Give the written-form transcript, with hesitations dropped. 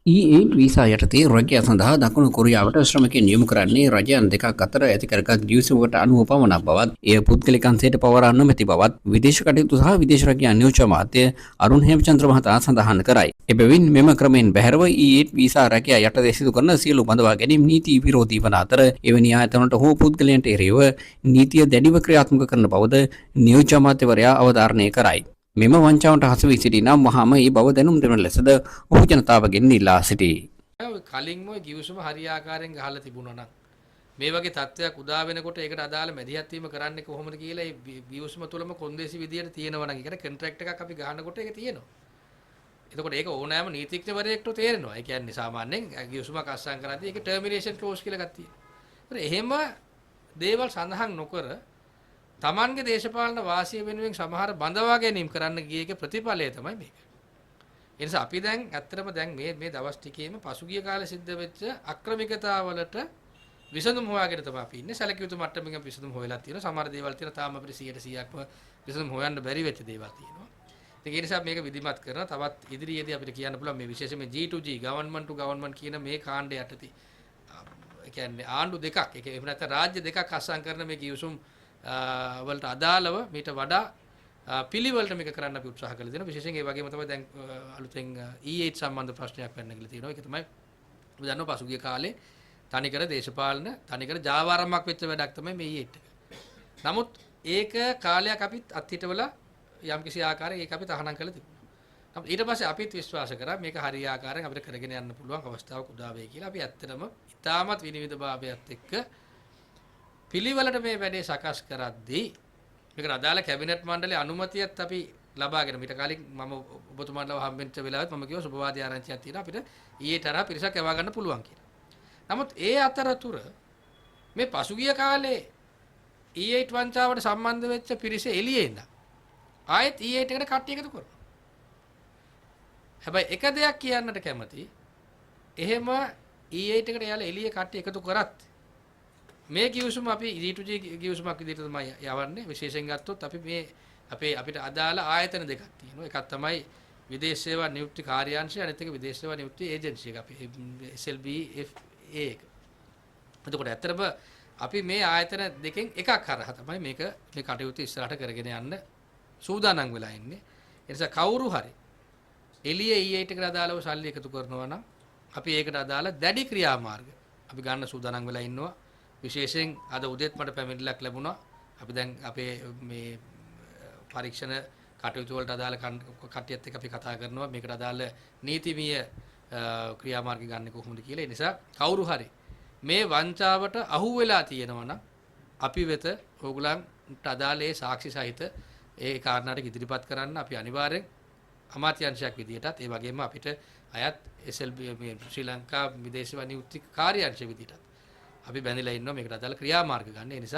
E8 visa යටතේ රැකියා සඳහා දකුණු කොරියාවට ශ්‍රමිකයන් නියම කරන්නේ රජයන් දෙකක් අතර ඇති කරගත් ගිවිසුමකට අනුව පමණක් බවත්, එය පුද්ගලික අංශයට පවරා නොමැති බවත් විදේශ කටයුතු සහ විදේශ රැකියා නියෝජ්‍ය අමාත්‍ය අරුණ හේමචන්ද්‍ර මහතා සඳහන් කරයි. එබැවින් මෙම ක්‍රමයෙන් බැහැරව E8 visa රැකියා යටතේ සිදු කරන සියලු බඳවා ගැනීම නීති විරෝධී වන අතර, එවැනි ආයතනවලට හෝ පුද්ගලයන්ට එරෙහිව නීතිය දැඩිව ක්‍රියාත්මක කරන බවද නියෝජ්‍ය අමාත්‍යවරයා අවධාරණය කරයි. මෙම වංචාවට හසු වී සිටී නම් වහාම ඒ බව දැනුම් දෙවන ලෙසද ඔහු ජනතාවගෙන් ඉල්ලා සිටී. ඔය කලින්ම ඔය ගිවිසුම හරි ආකාරයෙන් ගහලා තිබුණා නම්, මේ වගේ තත්ත්වයක් උදා වෙනකොට ඒකට අදාළ මැදිහත් වීම කරන්නේ කොහොමද කියලා ඒ ගිවිසුම තුලම කොන්දේසි විදියට තියෙනවා නම්, ඒ කියන්නේ කොන්ට්‍රැක්ට් එකක් අපි ගහනකොට ඒක තියෙනවා. එතකොට ඒක ඕනෑම නීතිඥවරයෙක්ට තේරෙනවා. ඒ කියන්නේ සාමාන්‍යයෙන් ගිවිසුමක් අත්සන් කරද්දී ඒකේ ටර්මිනේෂන් ක්ලෝස් කියලා එකක් තියෙනවා. ඒතර එහෙම දේවල් සඳහන් නොකර තමන්ගේ දේශපාලන වාසිය වෙනුවෙන් සමහර බඳවා ගැනීම කරන්න ගිය එකේ ප්‍රතිඵලය තමයි මේක. ඒ නිසා අපි දැන් ඇත්තටම දැන් මේ මේ දවස් ටිකේම පසුගිය කාලේ සිද්ධ වෙච්ච අක්‍රමිකතාවලට විසඳුම් හොයාගෙන තමයි අපි ඉන්නේ. සැලකිය යුතු මට්ටමින් අපි විසඳුම් හොයලා තියෙනවා. සමහර දේවල් තියෙනවා තාම අපිට 100%ක්ම විසඳුම් හොයන්න බැරි වෙච්ච දේවල් තියෙනවා. ඉතින් ඒ නිසා මේක විධිමත් කරනවා. තවත් ඉදිරියේදී අපිට කියන්න පුළුවන් මේ විශේෂයෙන්ම G2G, government to government කියන මේ කාණ්ඩය යටතේ, ඒ කියන්නේ ආණ්ඩු දෙකක්, ඒ එහෙම නැත්නම් රාජ්‍ය දෙකක් අත්සන් කරන මේ ගිවිසුම් වලට අදාළව මීට වඩා පිළිවෙලට මේක කරන්න අපි උත්සාහ කරලා තියෙනවා. විශේෂයෙන් ඒ වගේම තමයි දැන් අලුතෙන් E8 සම්බන්ධ ප්‍රශ්නයක් පැන නැගිලා තියෙනවා. ඒක තමයි ඔබ දන්නවා පසුගිය කාලේ තනිකර දේශපාලන තනිකර ජාවාරමක් වෙච්ච වැඩක් තමයි මේ E8 එක. නමුත් ඒක කාලයක් අපිත් අත්හිටවලා යම්කිසි ආකාරයක ඒක අපි තහනම් කරලා තිබුණා. නමුත් ඊට පස්සේ අපිත් විශ්වාස කරා මේක හරි ආකාරයෙන් අපිට කරගෙන යන්න පුළුවන් අවස්ථාවක් උදා වෙයි කියලා. අපි ඇත්තටම ඉතාමත් විනිවිදභාවයත් එක්ක පිළිවෙලට මේ වැඩේ සකස් කරද්දී මේකට අදාළ කැබිනට් මණ්ඩලයේ අනුමැතියත් අපි ලබාගෙන, මීට කලින් මම ඔබතුමාලව හම්බෙච්ච වෙලාවෙත් මම කිව්වා සුබවාදී ආරංචියක් තියෙනවා, අපිට ඊයේ තරහ පිරිසක් යවා ගන්න පුළුවන් කියලා. නමුත් ඒ අතරතුර මේ පසුගිය කාලේ E8 වංචාවට සම්බන්ධ වෙච්ච පිරිස එළියේ ඉඳන් ආයෙත් E8 එකට කට්ටිය එකතු කරනවා. හැබැයි එක දෙයක් කියන්නට කැමති, එහෙම E8 එකට එයාලා එළියේ කට්ටිය එකතු කරත් මේ ගිවිසුම අපි G2G ගිවිසුමක් විදිහට තමයි යවන්නේ. විශේෂයෙන් ගත්තොත් අපි මේ අපේ අපිට අදාළ ආයතන දෙකක් තියෙනවා. එකක් තමයි විදේශ සේවා නියුක්ති කාර්යාංශය, අනිත් එක විදේශ සේවා නියුක්ති ඒජන්සි එක, අපි SLBFA එක. එතකොට ඇත්තටම අපි මේ ආයතන දෙකෙන් එකක් හරහා තමයි මේ කටයුතු ඉස්සරහට කරගෙන යන්න සූදානම් වෙලා ඉන්නේ. ඒ නිසා කවුරු හරි එළිය E8 එකට අදාළව සල්ලි එකතු කරනවා නම් අපි ඒකට අදාළ දැඩි ක්‍රියාමාර්ග අපි ගන්න සූදානම් වෙලා ඉන්නවා. විශේෂයෙන් අද උදේත් මට පැමිණිල්ලක් ලැබුණා. අපි දැන් අපේ මේ පරීක්ෂණ කටයුතු වලට අදාළ කට්ටියත් එක්ක අපි කතා කරනවා මේකට අදාළ නීතිමය ක්‍රියාමාර්ග ගන්න කොහොමද කියලා. ඒ නිසා කවුරු හරි මේ වංචාවට අහු වෙලා තියෙනවා නම් අපි වෙත ඕගොල්ලන්ට අදාළ ඒ සාක්ෂි සහිත ඒ කාරණා ටික ඉදිරිපත් කරන්න. අපි අනිවාර්යෙන් අමාත්‍යාංශයක් විදියටත්, ඒ වගේම අපිට අයත් SLB මේ ශ්‍රී ලංකා විදේශ නියුක්ති කාර්යාංශ විදියටත් අපි බැඳිලා ඉන්නවා මේකට අදාළ ක්‍රියාමාර්ග ගන්න. ඒ නිසා